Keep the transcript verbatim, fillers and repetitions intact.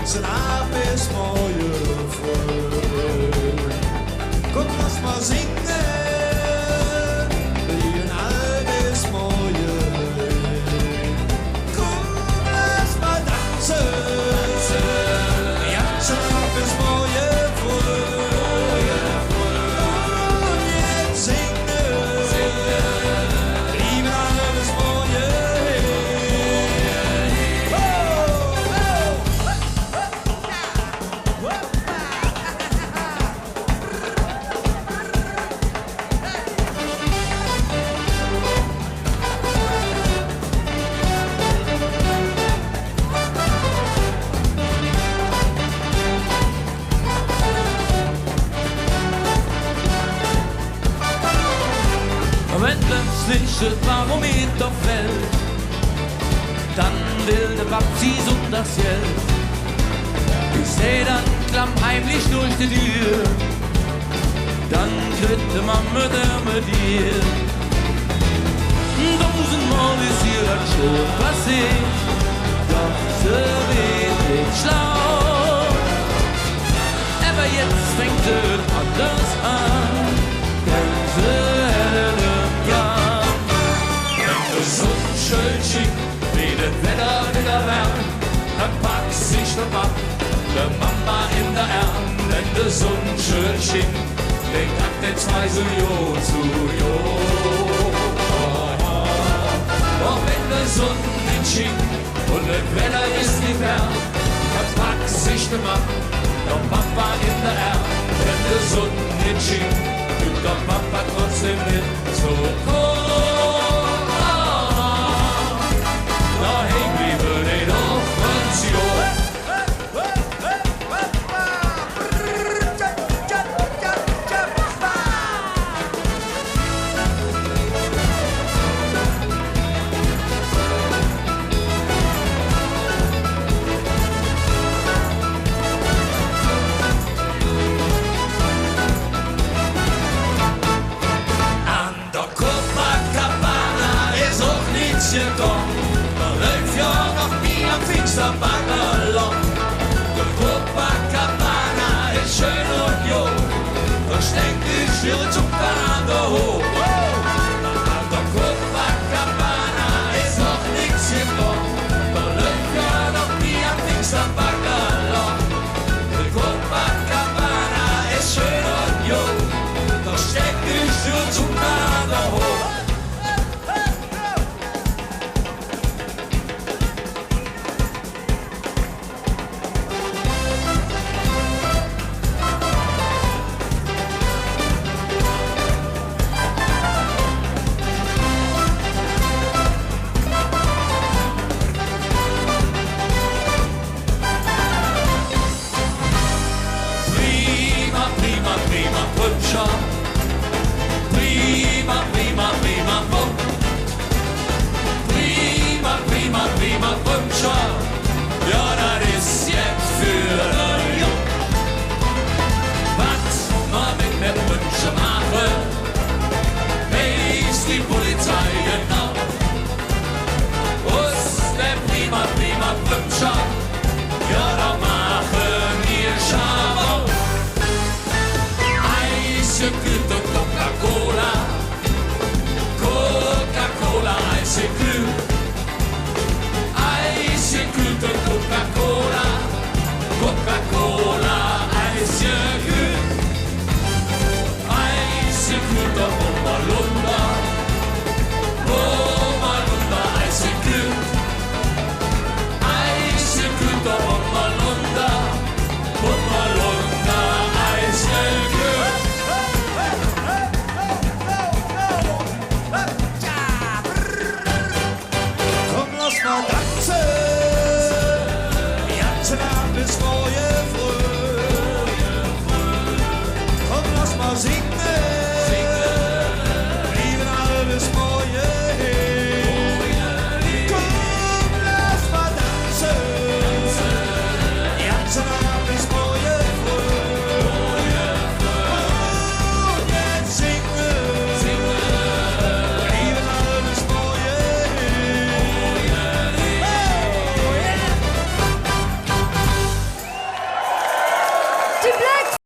Slaap bis morge fröh. Kumm, loss mer singe, blieve all bis morge. Kumm, loss mer danze, jo, slaap bis morge fröh. Un jetz singe, blieve all bis morge. Ho, ho. Wenn plötzlich et Barometer fällt, dann will de Papp sing Sunndagsgeld. Ich seh dann klammheimlich durch die Tür, dann kritt de Mamme der mit dir. Dusendmol es ehr dat schon passeet, doch se weed nit schlauch. Ävver jetz fängk et anders aan, denn se hät ene Plang. Wenn de Sunn schön schingk, wie dat Wedder widder wärm, dann pack sich de Papp de Mama en der Ärm. Wenn de Sunn schön schingk, dann packt de zwei su jo, su jo. Och wenn de Sunn nit schingk, un et Wedder es nit wärm, dann pack sich de Mamm, der Papa en der Ärm. Wenn de Sunn nit schingk, kütt der Papa trotzdäm met. Su, kumm, do hingk blieve, de Luff, jo. An der Copacabana es och nix gekumme. Do läuf jo noch nie am Fingster Bagger lang. De Copacabana es schön un jo, do steck ich hügg Zucker an der Hoh. An der Copacabana es och nix gekumme. Do läuf jo noch nie am Fingster Bagger lang. De Copacabana es schön un jo, do steck ich hügg Zucker an der Hoh. Prima, prima, prima, Prümpcher. Prima, prima, prima, Prümp. Prima, prima, prima, Prümpcher. Jo, dat es jet för de Jung. Wat mer met dem Prümpcher maache, weiß de Polizei genau. Us dem prima, prima Prümpcher, jo, do maache mer Schabau. Eisgekühlte Coca-Cola, Coca-Cola eisgekühlt. Eisgekühlte Coca-Cola, Coca-Cola eisgekühlt. Eisgekühlter Bommerlunder, Bommerlunder eisgekühlt. Eisgekühlter Bommerlunder, Bommerlunder eisgekühlt. Kumm, loss mer danze, jo, slaap bis morge fröh. Kumm, loss mer singe,